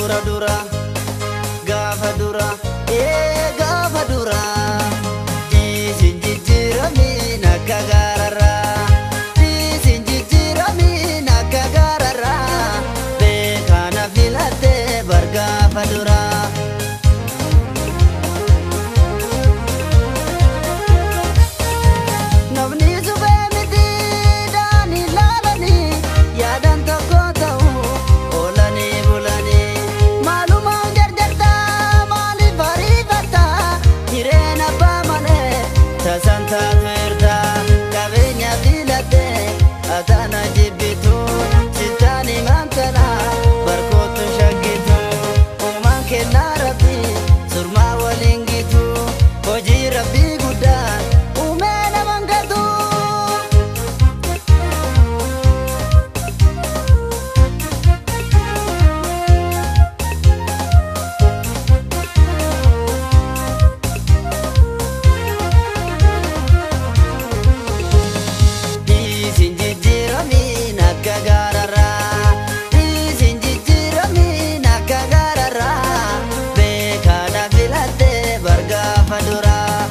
Dura dura gaafa dura ee gaafa dura Dhiisin jijjiiramiin akka gaararraa Dhiisin jijjiiramiin akka gaararraa Beekaa na filattee bar gaafa dura. Namni suphee miti daanii laalanii yaadan tokko ta'u oolanii bulanii maalumaan jarjartaa maaliif ariifattaa hireen abbaa malee tasan taatu ertaa qabeenya filattee ataana jibbitu sittaan himantanaa barkootu shakkitu uumaan kennaa rabbii surmaa waliin gitu hojii rabbii guddaa uumee naman gatu. Dhiisin jijjiiramiin akka gaararraa Dhiisin jijjiiramiin akka gaararraa Beekaa na filattee bar gaafa duraa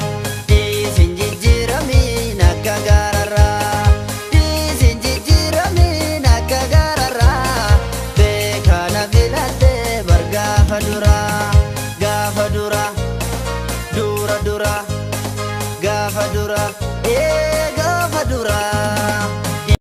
Dhiisin jijjiiramiin akka gaararraa Dhiisin jijjiiramiin akka gaararraa Beekaa na filattee bar gaafa duraa Gaafa dura dura dura gaafa dura ee gaafa dura.